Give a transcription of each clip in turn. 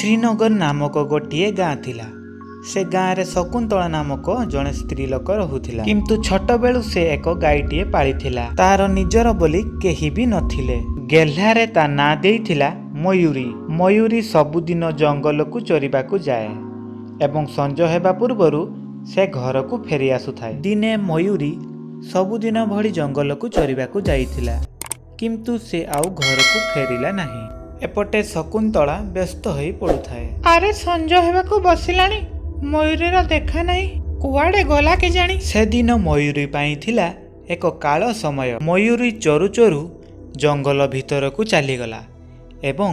ଶ୍ରୀନଗର ନାମକ ଗୋଟିଏ ଗାଁ ଥିଲା। ସେ ଗାଁରେ ଶକୁନ୍ତଳା ନାମକ ଜଣେ ସ୍ତ୍ରୀ ଲୋକ ରହୁଥିଲା। କିନ୍ତୁ ଛୋଟବେଳୁ ସେ ଏକ ଗାଈଟିଏ ପାଳିଥିଲା। ତାର ନିଜର ବୋଲି କେହି ବି ନଥିଲେ। ଗେହ୍ଲାରେ ତା ନାଁ ଦେଇଥିଲା ମୟୂରୀ। ମୟୂରୀ ସବୁଦିନ ଜଙ୍ଗଲକୁ ଚରିବାକୁ ଯାଏ ଏବଂ ସଞ୍ଜ ହେବା ପୂର୍ବରୁ ସେ ଘରକୁ ଫେରି ଆସୁଥାଏ। ଦିନେ ମୟୂରୀ ସବୁଦିନ ଭଳି ଜଙ୍ଗଲକୁ ଚରିବାକୁ ଯାଇଥିଲା, କିନ୍ତୁ ସେ ଆଉ ଘରକୁ ଫେରିଲା ନାହିଁ। ଏପଟେ ଶକୁନ୍ତଳା ବ୍ୟସ୍ତ ହୋଇ ପଡୁଥାଏ। ଆରେ, ସଞ୍ଜ ହେବାକୁ ବସିଲାଣି, ମୟୂରୀର ଦେଖା ନାହିଁ। କୁଆଡ଼େ ଗଲା କେଜାଣି? ସେଦିନ ମୟୂରୀ ପାଇଁ ଥିଲା ଏକ କାଳ ସମୟ। ମୟୂରୀ ଚରୁ ଚରୁ ଜଙ୍ଗଲ ଭିତରକୁ ଚାଲିଗଲା ଏବଂ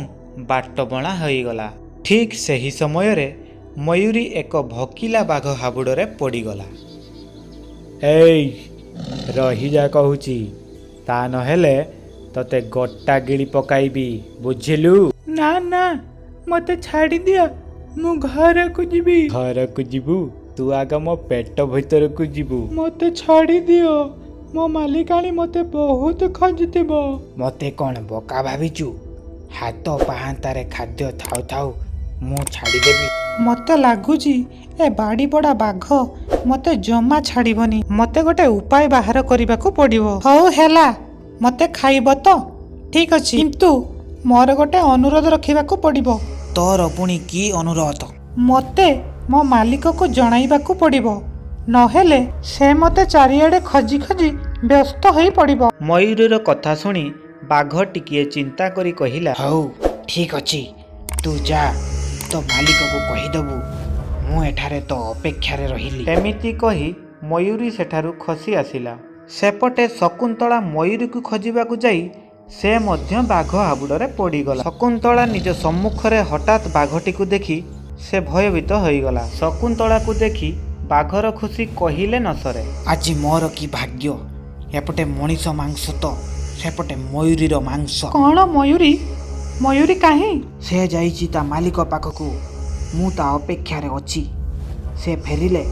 ବାଟବଣା ହୋଇଗଲା। ଠିକ୍ ସେହି ସମୟରେ ମୟୂରୀ ଏକ ଭୋକିଲା ବାଘ ହାବୁଡ଼ରେ ପଡ଼ିଗଲା। ଏଇ, ରହିଯା କହୁଛି, ତା ନହେଲେ ତତେ ଗୋଟା ଗିଳି ପକାଇବି, ବୁଝିଲୁ? ନା ନା, ମତେ ଛାଡ଼ିଦିଅ, ମୁଁ ଘରକୁ ଯିବି। ଘରକୁ ଯିବୁ? ତୁ ଆଗ ମୋ ପେଟ ଭିତରକୁ ଯିବୁ। ମତେ ଛାଡ଼ିଦିଅ, ମୋ ମାଲିକାଣୀ ମତେ ବହୁତ ଖୋଜୁଥିବ। ମତେ କ'ଣ ବୋକା ଭାବିଛୁ? ହାତ ପାହାନ୍ତାରେ ଖାଦ୍ୟ ଥାଉ ଥାଉ ମୁଁ ଛାଡ଼ିଦେବି? ମତେ ଲାଗୁଛି ଏ ବାଡ଼ିପଡ଼ା ବାଘ ମତେ ଜମା ଛାଡ଼ିବନି। ମତେ ଗୋଟେ ଉପାୟ ବାହାର କରିବାକୁ ପଡ଼ିବ। ହଉ ହେଲା, ମତେ ଖାଇବ ତ ଠିକ୍ ଅଛି, କିନ୍ତୁ ମୋର ଗୋଟେ ଅନୁରୋଧ ରଖିବାକୁ ପଡ଼ିବ। ତୋର ପୁଣି କି ଅନୁରୋଧ? ମତେ ମୋ ମାଲିକକୁ ଜଣାଇବାକୁ ପଡ଼ିବ, ନହେଲେ ସେ ମତେ ଚାରିଆଡ଼େ ଖୋଜି ଖୋଜି ବ୍ୟସ୍ତ ହୋଇ ପଡ଼ିବ। ମୟୂରୀର କଥା ଶୁଣି ବାଘ ଟିକିଏ ଚିନ୍ତା କରି କହିଲା, ହଉ ଠିକ୍ ଅଛି, ତୁ ଯା, ତୋ ମାଲିକକୁ କହିଦେବୁ ମୁଁ ଏଠାରେ ତୋ ଅପେକ୍ଷାରେ ରହିଲି। ଏମିତି କହି ମୟୂରୀ ସେଠାରୁ ଖସି ଆସିଲା। ସେପଟେ ଶକୁନ୍ତଳା ମୟୂରୀକୁ ଖୋଜିବାକୁ ଯାଇ ସେ ମଧ୍ୟ ବାଘ ହାବୁଡ଼ରେ ପଡ଼ିଗଲା। ଶକୁନ୍ତଳା ନିଜ ସମ୍ମୁଖରେ ହଠାତ୍ ବାଘଟିକୁ ଦେଖି ସେ ଭୟଭୀତ ହୋଇଗଲା। ଶକୁନ୍ତଳାକୁ ଦେଖି ବାଘର ଖୁସି କହିଲେ ନ ସରେ। ଆଜି ମୋର କି ଭାଗ୍ୟ! ଏପଟେ ମଣିଷ ମାଂସ ତ ସେପଟେ ମୟୂରୀର ମାଂସ। କ'ଣ ମୟୂରୀ? ମୟୂରୀ କାହିଁ? ସେ ଯାଇଛି ତା ମାଲିକ ପାଖକୁ। ମୁଁ ତା ଅପେକ୍ଷାରେ ଅଛି। ସେ ଫେରିଲେ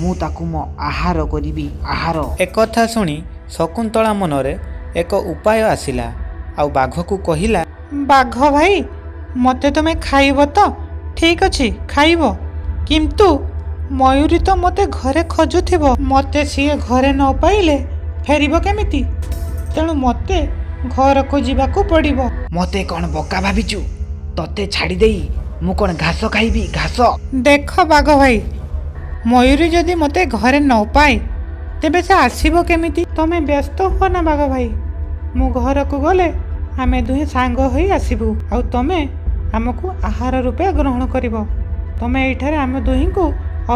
ମୁଁ ତାକୁ ମୋ ଆହାର କରିବି, ଆହାର। ଏକଥା ଶୁଣି ଶକୁନ୍ତଳା ମନରେ ଏକ ଉପାୟ ଆସିଲା ଆଉ ବାଘକୁ କହିଲା, ବାଘ ଭାଇ, ମତେ ତୁମେ ଖାଇବ ତ ଠିକ୍ ଅଛି, ଖାଇବ, କିନ୍ତୁ ମୟୂରୀ ତ ମତେ ଘରେ ଖୋଜୁଥିବ। ମତେ ସିଏ ଘରେ ନ ପାଇଲେ ଫେରିବ କେମିତି? ତେଣୁ ମତେ ଘରକୁ ଯିବାକୁ ପଡ଼ିବ। ମତେ କ'ଣ ବୋକା ଭାବିଛୁ? ତତେ ଛାଡ଼ିଦେଇ ମୁଁ କ'ଣ ଘାସ ଖାଇବି, ଘାସ? ଦେଖ ବାଘ ଭାଇ, ମୟୂରୀ ଯଦି ମତେ ଘରେ ନ ପାଏ ତେବେ ସେ ଆସିବ କେମିତି? ତମେ ବ୍ୟସ୍ତ ହୁଅ ନା ବାଘ ଭାଇ, ମୁଁ ଘରକୁ ଗଲେ ଆମେ ଦୁହେଁ ସାଙ୍ଗ ହୋଇ ଆସିବୁ ଆଉ ତମେ ଆମକୁ ଆହାର ରୂପେ ଗ୍ରହଣ କରିବ। ତମେ ଏଇଠାରେ ଆମ ଦୁହିଁଙ୍କୁ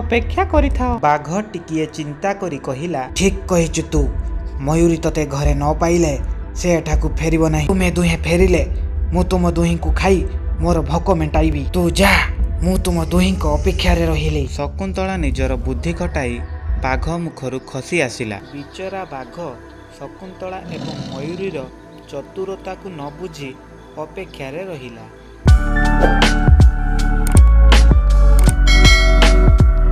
ଅପେକ୍ଷା କରିଥାଅ। ବାଘ ଟିକିଏ ଚିନ୍ତା କରି କହିଲା, ଠିକ୍ କହିଛୁ ତୁ। ମୟୂରୀ ତତେ ଘରେ ନ ପାଇଲେ ସେ ଏଠାକୁ ଫେରିବ ନାହିଁ। ତୁମେ ଦୁହେଁ ଫେରିଲେ ମୁଁ ତୁମ ଦୁହିଁଙ୍କୁ ଖାଇ ମୋର ଭୋକ ମେଣ୍ଟାଇବି। ତୁ ଯା, ମୁଁ ତୁମ ଦୁହିଁଙ୍କ ଅପେକ୍ଷାରେ ରହିଲି। ଶକୁନ୍ତଳା ନିଜର ବୁଦ୍ଧି ଖଟାଇ ବାଘ ମୁଖରୁ ଖସି ଆସିଲା। ବିଚରା ବାଘ ଶକୁନ୍ତଳା ଏବଂ ମୟୂରୀର ଚତୁରତାକୁ ନ ବୁଝି ଅପେକ୍ଷାରେ ରହିଲା।